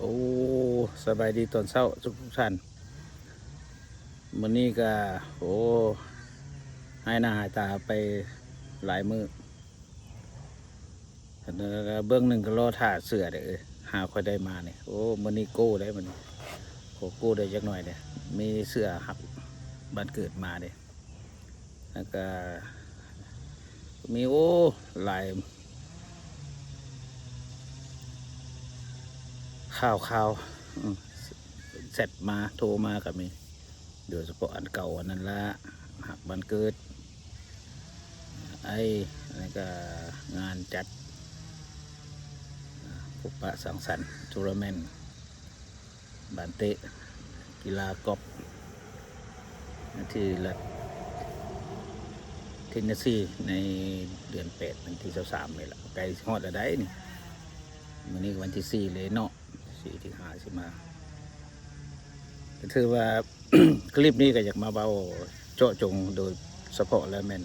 ໂອ້ ສະບາຍດີຕອນເຊົ້າທຸກໆທ່ານ. ມື້ນີ້ກະ ໂອ້ ຫາຍໜ້າຫາຍຕາໄປຫຼາຍມື້. ເບື້ອງໜຶ່ງກໍລໍຖ້າເສື້ອເດ້ ຫາຄ່ອຍໄດ້ມານີ້. ໂອ້ ມື້ນີ້ໂກ້ໄດ້ມື້ນີ້ ໂອ້ ໂກ້ໄດ້ຈັກໜ້ອຍເດ້ ມີເສື້ອຮັກບ້ານເກີດມາເດ້. ແລ້ວກະມີ ໂອ້ ຫຼາຍຂ່າວໆ ອືມ ແຊັດມາ ໂທມາກໍມີ ໂດຍສະເພາະອັນເກົ່າອັນນັ້ນລະ ຮັກບ້ານເກີດ ໄອ ແລ້ວກະງານຈັດ ພົບປະສັງສັນ ໂທລະແມນ ບານເຕະ ກິລາກອບ ທີ່ລັດເທນເນຊີ ໃນເດືອນແປດ ວັນທີຊາວສາມນີ້ລະ ໃກ້ຊິຮອດແລ້ວໃດ໋ນີ້. ມື້ນີ້ວັນທີສີ່ເລີຍເນາະ ສີ່ ທີຫ້າ ຊິມາ ກໍຖືວ່າ ຄລິບນີ້ກໍຢາກມາເວົ້າເຈາະຈົງໂດຍສະເພາະແລ້ວແມ່ນ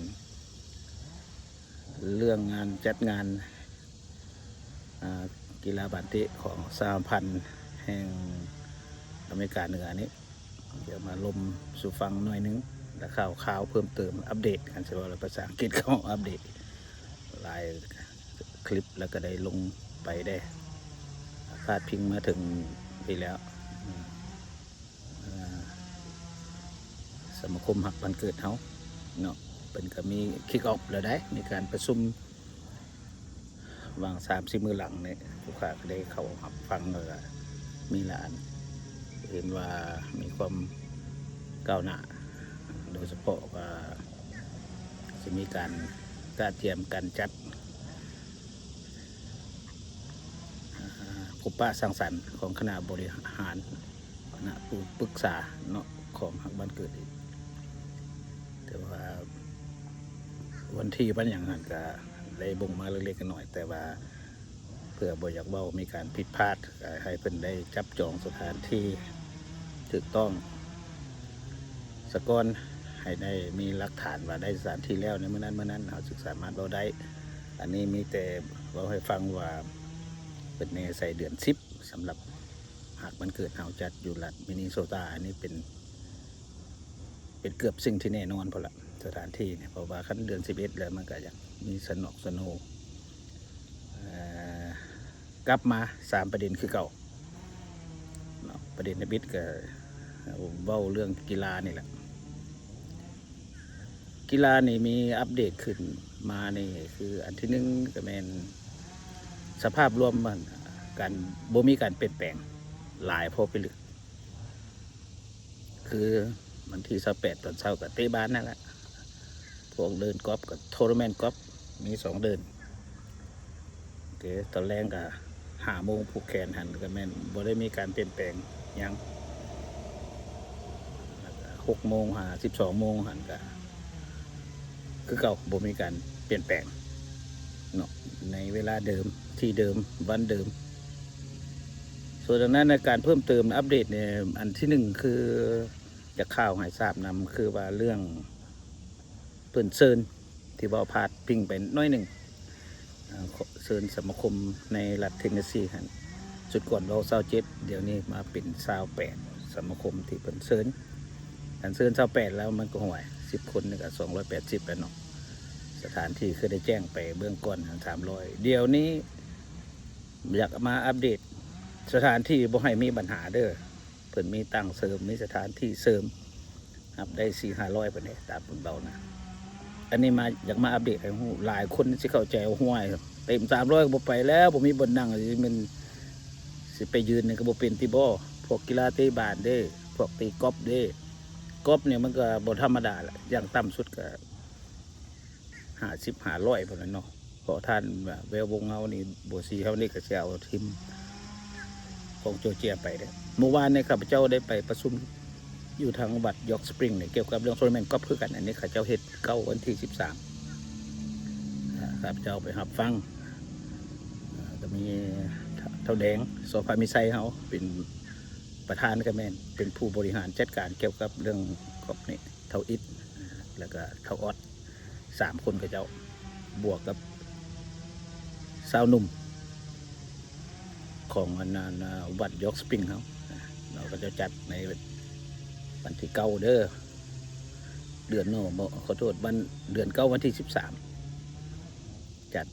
ເລື່ອງງານຈັດງານ ອ່າ ກິລາບານເຕະຂອງສະຫະພັນແຫ່ງອາເມລິກາເໜືອນີ້ ດຽວມາລົມສູ່ຟັງໜ້ອຍໜຶ່ງ ແລະ ຂ່າວໆເພີ່ມເຕີມ ອັບເດດ ຄັນຊິເວົ້າແລ້ວພາສາອັງກິດເຂົາອັບເດດ ຫຼາຍຄລິບ ແລ້ວກໍໄດ້ລົງໄປໄດ້ ພາດພິງມາເຖິງພີ້ແລ້ວ ອາ ສະມາຄົມຮັກບ້ານເກີດເຮົາເນາະ ເພິ່ນກໍມີຄິກອອບແລ້ວໃດ໋ ມີການປະຊຸມຫວ່າງສາມສີ່ມື້ຫຼັງນີ້ ຜູ້ຂ້າກໍໄດ້ເຂົ້າຮັບຟັງ ແລ້ວກໍມີຫຼາຍອັນ ເຫັນວ່າມີຄວາມກ້າວໜ້າ ໂດຍສະເພາະວ່າຊິມີການກະກຽມການຈັດ ອ່າ ພົບປະສັງສັນຂອງຄະນະບໍລິຫານ ຄະນະຜູ້ປຶກສາເນາະ ຂອງຮັກບ້ານເກີດອີກ ແຕ່ວ່າວັນທີວັນຫຍັງຫັ້ນກະໄດ້ບົ່ງມາເລັກໆນ້ອຍໆ ແຕ່ວ່າເພື່ອບໍ່ຢາກເວົ້າມີການຜິດພາດ ກະໃຫ້ເພິ່ນໄດ້ຈັບຈອງສະຖານທີ່ຖືກຕ້ອງສາກ່ອນ ໃຫ້ໄດ້ມີຫຼັກຖານວ່າໄດ້ສະຖານທີ່ແລ້ວໃນມື້ນັ້ນມື້ນັ້ນ ເຮົາຈຶ່ງສາມາດເວົ້າໄດ້. ອັນນີ້ມີແຕ່ເວົ້າໃຫ້ຟັງວ່າເພິ່ນແນໃສ່ເດືອນສິບ ສຳລັບຮັກບ້ານເກີດເຮົາຈັດຢູ່ລັດມິນນີໂຊຕາ ອັນນີ້ເປັນ ເປັນເກືອບສິ່ງທີ່ແນ່ນອນພຸ້ນລະ ສະຖານທີ່ນີ້ ເພາະວ່າຄັນເດືອນສິບເອັດແລ້ວ ມັນກໍຢາກມີສະໜອກສະໂນ ເອີ ກັບມາສາມປະເດັນຄືເກົ່າເນາະ ປະເດັນທຳອິດກໍເວົ້າເລື່ອງກິລານີ້ແຫຼະ. ກິລານີ້ມີອັບເດດຂຶ້ນມານີ້ ຄືອັນທີໜຶ່ງກໍແມ່ນສະພາບລວມມັນ ການ ບໍ່ມີການປ່ຽນແປງຫຼາຍພໍໄປລຶກ ຄືວັນທີຊາວແປດຕອນເຊົ້າກໍເຕະບານນັ້ນແຫຼະ ພວກເດີ່ນກອບກໍໂທລະແມນກອບ ມີສອງເດີ່ນ ໂອເຄ ຕອນແລງກໍຫ້າໂມງຜູກແຂນຫັ້ນ ກໍແມ່ນບໍ່ໄດ້ມີການປ່ຽນແປງຫຍັງ ແລ້ວກໍຫົກໂມງຫາສິບສອງໂມງຫັ້ນກໍຄືເກົ່າ ບໍ່ມີການປ່ຽນແປງເນາະ ໃນເວລາເດີມ ທີ່ເດີມ ວັນເດີມ. ສ່ວນອັນນັ້ນນະ ການເພີ່ມເຕີມອັບເດດນີ້ ອັນທີໜຶ່ງຄື ຈະຂ່າວໃຫ້ຊາບນຳ ຄືວ່າເລື່ອງເພິ່ນເຊີນ ທີ່ເວົ້າພາດພິງໄປໜ້ອຍໜຶ່ງ ເອີ ເຊີນສະມາຄົມໃນລັດເທນເນຊີຫັ້ນ ຊຸດກ່ອນເວົ້າຊາວເຈັດ ດຽວນີ້ມາເປັນຊາວແປດ ສະມາຄົມທີ່ເພິ່ນເຊີນ ຄັນເຊີນຊາວແປດແລ້ວມັນກໍ ຫ້ວຍ ສິບຄົນນີ້ກໍສອງຮ້ອຍແປດສິບແລ້ວເນາະ ສະຖານທີ່ຄືໄດ້ແຈ້ງໄປເບື້ອງກ່ອນຫັ້ນສາມຮ້ອຍ ດຽວນີ້ຢາກມາອັບເດດ ສະຖານທີ່ບໍ່ໃຫ້ມີບັນຫາເດີ ເພິ່ນມີຕັ້ງເສີມ ມີສະຖານທີ່ເສີມ ຮັບໄດ້ສີ່ຫ້າຮ້ອຍພຸ້ນເດ້ ຕາມເພິ່ນເວົ້ານະ. ອັນນີ້ມາ ຢາກມາອັບເດດໃຫ້ຮູ້ ຫຼາຍຄົນຊິເຂົ້າໃຈວ່າ ຫ້ວຍ ເຕັມສາມຮ້ອຍກໍບໍ່ໄປແລ້ວ ບໍ່ມີບ່ອນນັ່ງ ຊິແມ່ນ ຊິໄປຢືນນີ້ກໍບໍ່ເປັນຕິບໍ ພວກກິລາເຕະບານເດ້ ພວກຕີກອບເດ້ ກອບນີ້ມັນກໍບໍ່ທຳມະດາລະ ຢ່າງຕ່ຳສຸດກໍ ຫ້າສິບ ຫ້າຮ້ອຍພຸ້ນແຫຼະເນາະ ເພາະທ່ານແວວວົງເຮົານີ້ ບົວສີເຮົານີ້ກໍຊິເອົາທີມຂອງຈໍເຈຍໄປເດ້. ມື້ວານນີ້ຂ້າພະເຈົ້າໄດ້ໄປປະຊຸມຢູ່ທາງວັດຢອກສະປຣິງນີ້ ກ່ຽວກັບເລື່ອງໂທລະແມນກອບຄືກັນ ອັນນີ້ເຂົາເຈົ້າເຮັດເກົ້າວັນທີສິບສາມ ອ່າ ຂ້າພະເຈົ້າໄປຮັບຟັງ ອ່າ ກໍມີທ້າວແດງ ສໍພາມີໄຊເຮົາເປັນປະທານ ກໍແມ່ນເປັນຜູ້ບໍລິຫານຈັດການກ່ຽວກັບເລື່ອງກອບນີ້ ທ້າວອິດ ແລ້ວກໍທ້າວອອດ ສາມຄົນເຂົາເຈົ້າ ບວກກັບຊາວໜຸ່ມ ຂອງອັນນັ້ນ ວັດ York Spring ເຮົາເນາະ ເຂົາເຈົ້າຈັດໃນວັນທີເກົ້າເດີ ເດືອນ ໂນ ບໍ່ ຂໍໂທດ ວັນ ເດືອນເກົ້າ ວັນທີສິບສາມ ຈັດ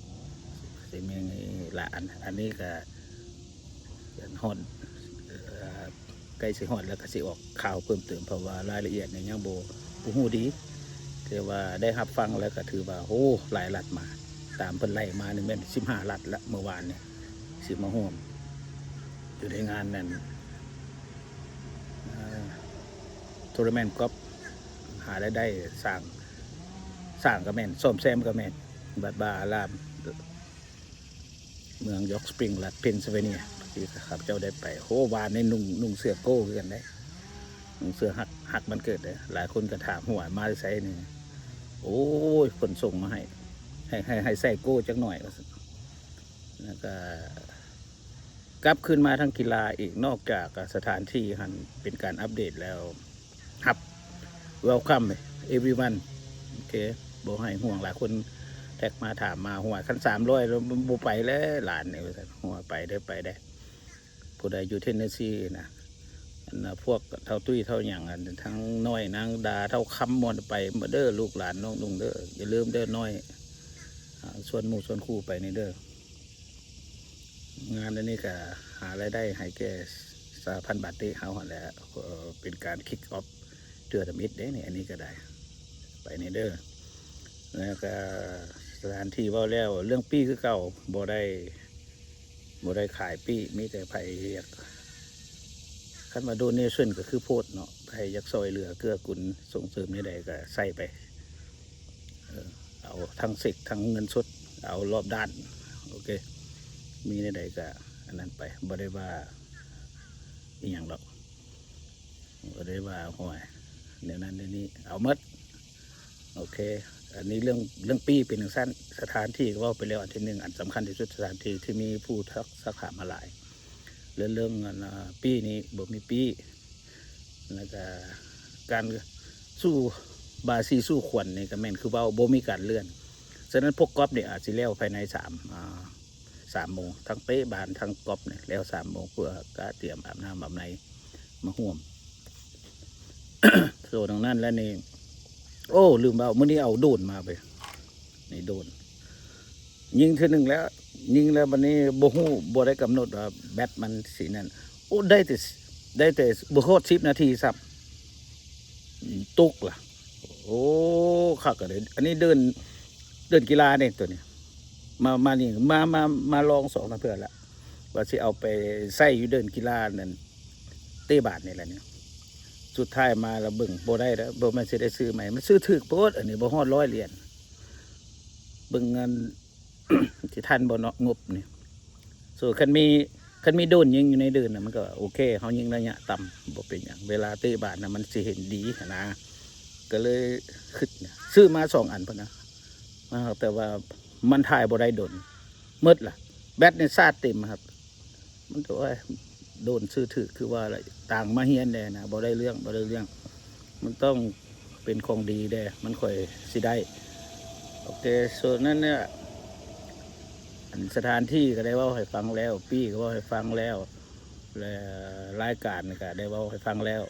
ຊິມີຫຼາຍອັນ ອັນນີ້ກະຮອດ ເອີ ໃກ້ຊິຮອດແລ້ວກະຊິອອກຂ່າວເພີ່ມເຕີມ ເພາະວ່າລາຍລະອຽດນີ້ຍັງບໍ່ ບໍ່ຮູ້ດີ ແຕ່ວ່າໄດ້ຮັບຟັງແລ້ວກະຖືວ່າ ໂອ້ ຫຼາຍລັດມາ ຕາມເພິ່ນໄລ່ມານີ້ແມ່ນສິບຫ້າລັດລະ ເມື່ອວານນີ້ຊິມາຮ່ວມຢູ່ໃນງານນັ້ນ ເອີ ໂທນາເມັນກອບ ຫາລາຍໄດ້ ສ້າງ ສ້າງກະແມ່ນ ສ້ອມແຊມກະແມ່ນ ວັດວາອາຣາມ ເມືອງ York Spring ລັດ Pennsylvania ທີ່ຂ້າພະເຈົ້າໄດ້ໄປ ໂຫ ວານນີ້ນຸ່ງ ນຸ່ງເສື້ອໂກ້ຄືກັນເດ້ ນຸ່ງເສື້ອຮັກ ຮັກວັນເກີດເດ້ ຫຼາຍຄົນກະຖາມ ຫົວມາແຕ່ໃສນີ້ ໂອ້ຍ ເພິ່ນສົ່ງມາໃຫ້ ໃຫ້ ໃຫ້ ໃຫ້ໃສ່ໂກ້ຈັກໜ້ອຍວ່າຊັ້ນ ແລ້ວກະ ກັບຄືນມາທາງກິລາອີກ ນອກຈາກສະຖານທີ່ຫັ້ນເປັນການອັບເດດແລ້ວ ຮັບ welcome everyone ໂອເຄ ບໍ່ໃຫ້ຫ່ວງ ຫຼາຍຄົນແທັກມາຖາມມາ ຫ້ວຍ ຄັນສາມຮ້ອຍແລ້ວບໍ່ໄປແລ້ວຫຼານນີ້ວ່າຊັ້ນ ຫ້ວຍ ໄປເດີ ໄປເດີ ຜູ້ໃດຢູ່ Tennessee ນະ ອັນນະ ພວກທ້າວຕຸ້ຍທ້າວຫຍັງ ອັນທັງນ້ອຍນາງດາ ທ້າວຄຳ ມ່ວນ ໄປເດີ ລູກຫຼານນ້ອງນຸ່ງເດີ ຢ່າລືມເດີ ນ້ອຍ ອາ ຊວນໝູ່ຊວນຄູ່ໄປນີ້ເດີ. ງານອັນນີ້ກະຫາລາຍໄດ້ໃຫ້ແກ່ສະຫະພັນບາເຕະເຮົາຫັ້ນແຫຼະ ເປັນການ kick off ເທື່ອທຳອິດເດ້ນີ້ ອັນນີ້ກະໄດ້ ໄປນີ້ເດີ ແລ້ວກະສະຖານທີ່ເວົ້າແລ້ວ ເລື່ອງປີ້ຄືເກົ່າ ບໍ່ໄດ້ ບໍ່ໄດ້ຂາຍປີ້ ມີແຕ່ໃຜຢາກ ຄັນວ່າ donation ກະຄືໂພດເນາະ ໃຜຢາກຊ່ອຍເຫຼືອເກື້ອກຸນ ສົ່ງເສີມແນວໃດກະໃສ່ໄປ ເອີ ເອົາທັງເຊັກ ທັງເງິນສົດ ເອົາລອບດ້ານ ໂອເຄ ມີແນວໃດກະອັນນັ້ນໄປ ບໍ່ໄດ້ວ່າອີ່ຫຍັງດອກ ບໍ່ໄດ້ວ່າ ໂອ້ຍ ແນວນັ້ນແນວນີ້ ເອົາໝົດ ໂອເຄ ອັນນີ້ເລື່ອງ ເລື່ອງປີ້ເປັນຈັ່ງຊັ້ນ ສະຖານທີ່ກະເວົ້າໄປແລ້ວ ອັນທີໜຶ່ງ ອັນສຳຄັນທີ່ສຸດ ສະຖານທີ່ທີ່ມີຜູ້ທັກ ທັກຖາມມາຫຼາຍ ແລະ ເລື່ອງ ອັນ ອາ ປີ້ນີ້ບໍ່ມີປີ້ ແລ້ວກະການສູ້ບາຊີສູ້ຂວັນນີ້ກະແມ່ນຄືເວົ້າ ບໍ່ມີການເລື່ອນ ສະນັ້ນພວກກອບນີ້ອາດຊິແລ້ວພາຍໃນສາມ ອາ ສາມໂມງ ທັງເຕະບານທັງກອບນີ້ແລ້ວສາມໂມງ ເພື່ອກະຕຽມອາບນ້ຳອາບໃນມາຮ່ວມ ໂຊນອກນັ້ນແລ້ວນີ້ ໂອ້ ລືມເວົ້າ ມື້ນີ້ເອົາໂດຣນມາເວີຍ ນີ້ໂດຣນ ຍິງເທື່ອໜຶ່ງແລ້ວ ຍິງແລ້ວບາດນີ້ບໍ່ຮູ້ ບໍ່ໄດ້ກຳນົດວ່າແບັດມັນຊິນັ້ນ ໂອ້ ໄດ້ແຕ່ ໄດ້ແຕ່ບໍ່ຮອດສິບນາທີຊ້ຳ ຕົກລະ ໂອ້ ຄັກກະເລີຍ ອັນນີ້ເດີ່ນ ເດີ່ນກິລາເດ້ໂຕນີ້ ມາ ມານີ້ ມາ ມາ ມາລອງສອງສາມເທື່ອລະ ວ່າຊິເອົາໄປໃຊ້ຢູ່ເດີ່ນກິລານັ້ນ ເຕະບານນີ້ແຫຼະນີ້ ສຸດທ້າຍມາລະເບິ່ງບໍ່ໄດ້ແລ້ວ ບໍ່ແມ່ນຊິໄດ້ຊື້ໃໝ່ ມັນຊື້ຖືກໂພດ ອັນນີ້ບໍ່ຮອດຮ້ອຍຫຼຽນ ເບິ່ງອັນ ຊິທັນບໍ່ເນາະ ງົບນີ້ ໂຊ ຄັນມີ ຄັນມີໂດຣນຍິງຢູ່ໃນເດີ່ນນະ ມັນກະໂອເຄ ເຮົາຍິງໄລຍະຕ່ຳ ບໍ່ເປັນຫຍັງ ເວລາເຕະບານນະ ມັນຊິເຫັນດີຫັ້ນນະ ກະເລີຍຄິດ ຊື້ມາສອງອັນພຸ້ນນະ ມາ ແຕ່ວ່າມັນຖ່າຍບໍ່ໄດ້ດົນ ໝົດລະ ແບັດນີ້ຊາດເຕັມ ມັນ ໂອ້ຍ ໂດນຊື້ຖືກ ຄືວ່າລະ ຕ່າງມາຮຽນແດ່ນະ ບໍ່ໄດ້ເລື່ອງ ບໍ່ໄດ້ເລື່ອງ ມັນຕ້ອງເປັນຂອງດີແດ່ ມັນຄ່ອຍຊິໄດ້ ໂອເຄ ສ່ວນນັ້ນເນຍ ອັນສະຖານທີ່ກະໄດ້ເວົ້າໃຫ້ຟັງແລ້ວ ປີ້ກະເວົ້າໃຫ້ຟັງແລ້ວ ແລະ ລາຍການກະໄດ້ເວົ້າໃຫ້ຟັງແລ້ວ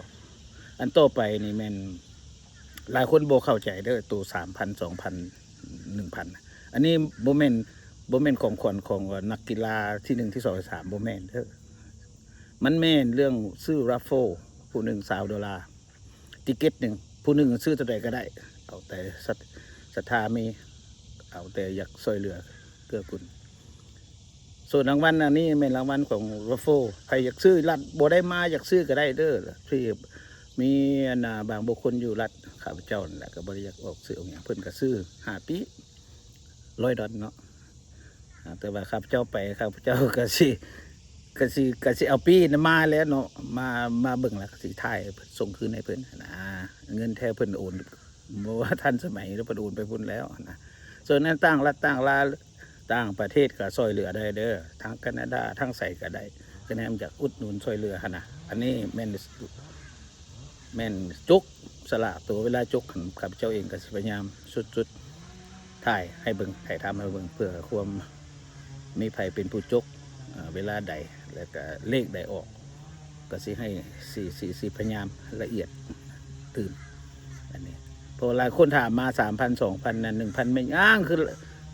ອັນຕໍ່ໄປນີ້ແມ່ນ ຫຼາຍຄົນບໍ່ເຂົ້າໃຈເດີ ໂຕສາມພັນ ສອງພັນ ໜຶ່ງພັນ ອັນນີ້ບໍ່ແມ່ນ ບໍ່ແມ່ນຂອງຂວັນຂອງນັກກິລາທີໜຶ່ງ ທີສອງ ທີສາມ ບໍ່ແມ່ນເດີ ມັນແມ່ນເລື່ອງຊື້ raffle ຜູ້ໜຶ່ງ ຊາວໂດລາ ຕິເກັດໜຶ່ງ ຜູ້ໜຶ່ງຊື້ເທົ່າໃດກະໄດ້ ເອົາແຕ່ສັດ ສັດທາມີ ເອົາແຕ່ຢາກຊ່ວຍເຫຼືອເກື້ອກຸນ ໂຊນລາງວັນອັນນີ້ແມ່ນລາງວັນຂອງ raffle ໃຜຢາກຊື້ລັດບໍ່ໄດ້ມາ ຢາກຊື້ກະໄດ້ເດີ ທີ່ມີອັນນາ ບາງບຸກຄົນຢູ່ລັດ ຂ້າພະເຈົ້ານັ້ນແຫຼະ ກະບໍ່ໄດ້ຢາກອອກຊື່ອອກຫຍັງ ເພິ່ນກະຊື້ຫ້າປີ້ ຮ້ອຍດອນເນາະ ອາ ແຕ່ວ່າຂ້າພະເຈົ້າໄປ ຂ້າພະເຈົ້າກະຊິ ກະຊິ ກະຊິເອົາປີ້ນຳມາແຫຼະເນາະ ມາ ມາເບິ່ງລະກະຊິຖ່າຍໃຫ້ເພິ່ນ ສົ່ງຄືນໃຫ້ເພິ່ນຫັ້ນນາ ເງິນແທ້ເພິ່ນໂອນ ບໍ່ວ່າທັນສະໄໝ ເພິ່ນໂອນໄປພຸ້ນແລ້ວຫັ້ນນະ ສ່ວນນັ້ນຕ່າງລັດຕ່າງລາ ຕ່າງປະເທດກະຊ່ອຍເຫຼືອໄດ້ເດີ ທັງການາດາ ທັງໃສກະໄດ້ ກະແນມຢາກອຸດໜູນຊ່ວຍເຫຼືອຫັ້ນນະ ອັນນີ້ແມ່ນ ແມ່ນຈົກສະຫຼາກໂຕ ເວລາຈົກຫັ້ນ ຂ້າພະເຈົ້າເອງກະຊິພະຍາຍາມສຸດໆ ຖ່າຍໃຫ້ເບິ່ງ ຖ່າຍທຳໃຫ້ເບິ່ງ ເພື່ອຄວາມມີໃຜເປັນຜູ້ຈົກ ເວລາໃດ ແລ້ວກະເລກໃດອອກ ກະຊິໃຫ້ ຊິ ຊິ ຊິພະຍາຍາມລະອຽດຕື່ມ ອັນນີ້ ເພາະວ່າຫຼາຍຄົນຖາມມາ ສາມພັນ ສອງພັນ ນັ້ນ ໜຶ່ງພັນ ແມ່ນຫຍັງ ຄື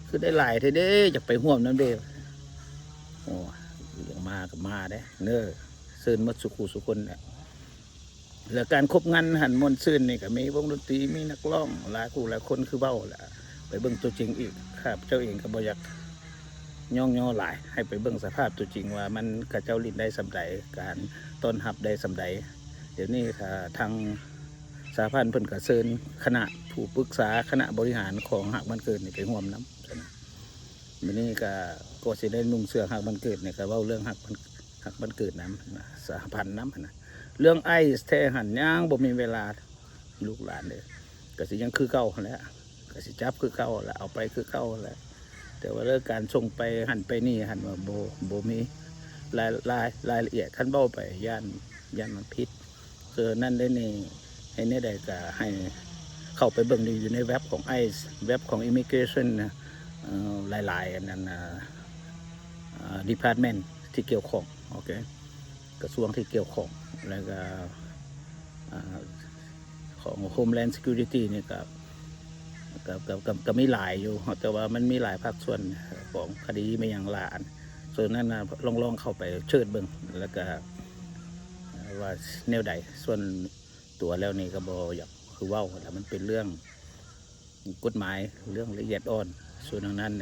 ຄືໄດ້ຫຼາຍແທ້ເດ້ ຢາກໄປຮ່ວມນຳເດ້. ໂອ້ ຢາກມາກະມາເດ້ເນີ ເຊີນໝົດສູ່ຄູ່ສູ່ຄົນແຫຼະ. ແລ້ວການຄົບງານຫັ້ນມ່ວນຊື່ນນີ້ກະມີວົງດົນຕີ ມີນັກຮ້ອງຫຼາຍຄູ່ຫຼາຍຄົນ ຄືເວົ້າແຫຼະ ໄປເບິ່ງຕົວຈິງອີກ. ຂ້າພະເຈົ້າເອງກະບໍ່ຢາກຍ້ອງຍໍຫຼາຍ ໃຫ້ໄປເບິ່ງສະພາບຕົວຈິງວ່າມັນ ເຂົາເຈົ້າຫຼິ້ນໄດ້ສ່ຳໃດ ການຕ້ອນຮັບໄດ້ສ່ຳໃດ. ດຽວນີ້ ທາ ທາງສະຫະພັນເພິ່ນກະເຊີນຄະນະຜູ້ປຶກສາ ຄະນະບໍລິຫານຂອງຮາກບ້ານເກີດນີ້ໄປຮ່ວມນຳ. ມື້ນີ້ກະ ກໍຊິໄດ້ນຸ່ງເສື້ອຮາກບ້ານເກີດນີ້ ກະເວົ້າເລື່ອງຮາກບ້ານ ຮາກບ້ານເກີດນຳ ສະຫະພັນນຳຫັ້ນນະ. ເລື່ອງໄອສ໌ແທ້ຫັ້ນ ຍັງບໍ່ມີເວລາ ລູກຫຼານເອີຍ ກະຊິຍັງຄືເກົ່າຫັ້ນແຫຼະ ກະຊິຈັບຄືເກົ່າແຫຼະ ເອົາໄປຄືເກົ່າແຫຼະ. ແຕ່ວ່າເລື່ອງການສົ່ງໄປຫັ້ນໄປນີ້ຫັ້ນ ວ່າບໍ່ ບໍ່ມີລາຍ ລາຍ ລາຍລະອຽດ ຄັນເວົ້າໄປຢ້ານ ຢ້ານມັນຜິດ. ສະນັ້ນເດ້ນີ້ ເຮັດແນວໃດກະໃຫ້ເຂົ້າໄປເບິ່ງຢູ່ໃນເວັບຂອງໄອສ໌ ເວັບຂອງອິມມິເກຣຊັນນະ ເອີ ຫຼາຍໆ ອັນນັ້ນ ອາ ອາ ດີພາດເມັນທີ່ກ່ຽວຂ້ອງ ໂອເຄ ກະຊວງທີ່ກ່ຽວຂ້ອງ ແລ້ວກະ ອາ ຂອງໂຮມແລນຊີຄິວຣິຕີນີ້ກະ ກະ ກະ ກະ ກະມີຫຼາຍຢູ່ ແຕ່ວ່າມັນມີຫຼາຍພາກສ່ວນຂອງຄະດີແມ່ນຫຍັງຫຼາຍອັນ. ສ່ວນນັ້ນນະ ລອງ ລອງເຂົ້າໄປເສີດເບິ່ງ ແລ້ວກະວ່າແນວໃດ. ສ່ວນຕົວແລ້ວນີ້ກະບໍ່ຢາກຄືເວົ້າແຫຼະ ມັນເປັນເລື່ອງ ກົດໝາຍ ເລື່ອງລະອຽດອ່ອນ. ສ່ວນດັ່ງນັ້ນ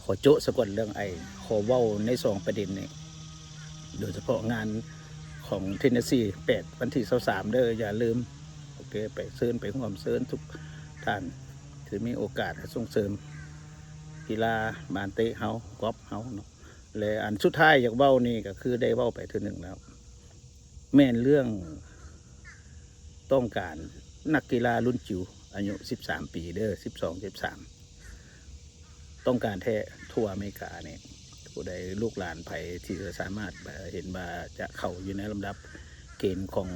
ຂໍໂຈະສາກ່ອນເລື່ອງໄອ ຂໍເວົ້າໃນສອງປະເດັນນີ້ ໂດຍສະເພາະງານຂອງເທນເນສຊີ ແປດ ວັນທີຊາວສາມເດີ ຢ່າລືມ ໂອເຄ ໄປເຊີນ ໄປຮ່ວມເຊີນທຸກທ່ານ ທີ່ມີໂອກາດໃຫ້ສົ່ງເສີມກິລາບານເຕະເຮົາ ກອບເຮົາເນາະ. ແລະ ອັນສຸດທ້າຍຢາກເວົ້ານີ້ກະຄືໄດ້ເວົ້າໄປເທື່ອໜຶ່ງແລ້ວ ແມ່ນເລື່ອງ ຕ້ອງການນັກກິລາລຸ້ນຈິວ ອາຍຸສິບສາມປີເດີ ສິບສອງ ສິບສາມ ຕ້ອງການແທ້. ທົ່ວອາເມລິການີ້ ຜູ້ໃດ ລູກຫຼານໃຜທີ່ຈະສາມາດ ເຫັນວ່າຈະເຂົ້າຢູ່ໃນລຳດັບເກນຂອງ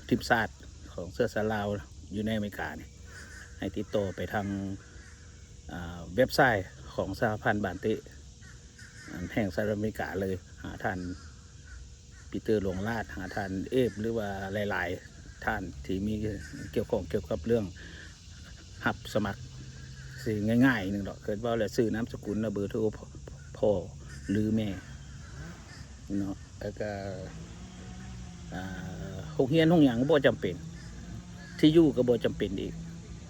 ທີມຊາດຂອງເຊື້ອຊາດລາວຢູ່ໃນອາເມລິການີ້ ໃຫ້ຕິດຕໍ່ໄປທາງ ອາ ເວັບໄຊຂອງສະຫະພັນບານເຕະແຫ່ງສະຫະລັດອາເມລິກາເລີຍ ຫາທ່ານ ປີເຕີ ຫຼວງລາດ ຫາທ່ານເອບ ຫຼືວ່າຫຼາຍໆທ່ານທີ່ມີກ່ຽວຂ້ອງກ່ຽວກັບເລື່ອງຮັບສະໝັກ. ຊິງ່າຍໆໜຶ່ງດອກ ເກີດເວົ້າແລ້ວຊື່ນາມສະກຸນ ແລະ ເບີໂທພໍ່ ຫຼືແມ່ເນາະ. ແລ້ວກະ ອາ ໂຮງຮຽນໂຮງຫຍັງບໍ່ຈຳເປັນ ທີ່ຢູ່ກະບໍ່ຈຳເປັນອີກ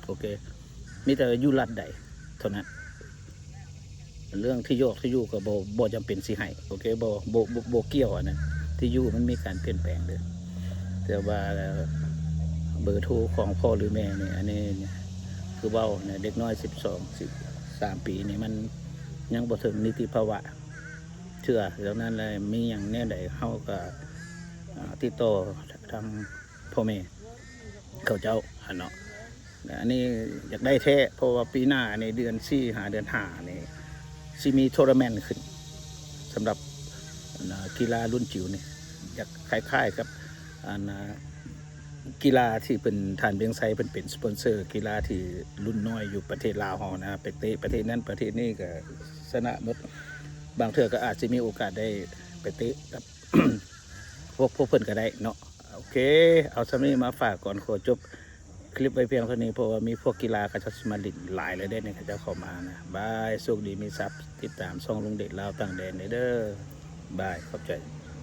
ໂອເຄ ມີແຕ່ຢູ່ລັດໃດເທົ່ານັ້ນ. ເລື່ອງທີ່ຢອກທີ່ຢູ່ກະບໍ່ ບໍ່ຈຳເປັນຊິໃຫ້ ໂອເຄ ບໍ່ ບໍ່ ບໍ່ ບໍ່ກ່ຽວອັນນັ້ນ ທີ່ຢູ່ມັນມີການປ່ຽນແປງເດີ. ແຕ່ວ່າເບີໂທຂອງພໍ່ຫຼືແມ່ນີ້ ອັນນີ້ຄືເວົ້ານະ ເດັກນ້ອຍສິບສອງ ສິບສາມປີນີ້ ມັນຍັງບໍ່ເຖິງນິຕິພາວະເທື່ອ. ດັ່ງນັ້ນແຫຼະ ມີຫຍັງແນວໃດເຮົາກະ ອາ ຕິດຕໍ່ທາງ ພໍ່ແມ່ເຂົາເຈົ້າຫັ້ນເນາະ. ອັນນີ້ຢາກໄດ້ແທ້ ເພາະວ່າປີໜ້ານີ້ ເດືອນສີ່ຫາເດືອນຫ້ານີ້ ຊິມີໂທນາແມັນຂຶ້ນ ສຳລັບ ອັນ ກິລາລຸ້ນຈິວນີ້ ຢາກຄ້າຍໆກັບ ອັນ ກິລາທີ່ເພິ່ນ ທ່ານ ວຽງໄຊ ເພິ່ນເປັນສະປອນເຊີກິລາທີ່ລຸ້ນນ້ອຍຢູ່ປະເທດລາວເຮົານະ ໄປເຕະປະເທດນັ້ນປະເທດນີ້ກະຊະນະໝົດ. ບາງເທື່ອກະອາດຊິມີໂອກາດໄດ້ໄປເຕະກັບ ພວກ ພວກເພິ່ນກະໄດ້ເນາະ. ໂອເຄ ເອົາສ່ຳນີ້ມາຝາກກ່ອນ ຂໍຈົບຄລິບໄວ້ພຽງເທົ່ານີ້ ເພາະວ່າມີພວກກິລາເຂົາເຈົ້າຊິມາຫຼິ້ນຫຼາຍແລ້ວເດ້ນີ້ ເຂົາເຈົ້າເຂົ້າມານະ. ບາຍ ໂຊກດີມີຊັບ ຕິດຕາມຊ່ອງລຸງເດດລາວຕ່າງແດນເດີ. ບາຍ ຂອບໃຈ.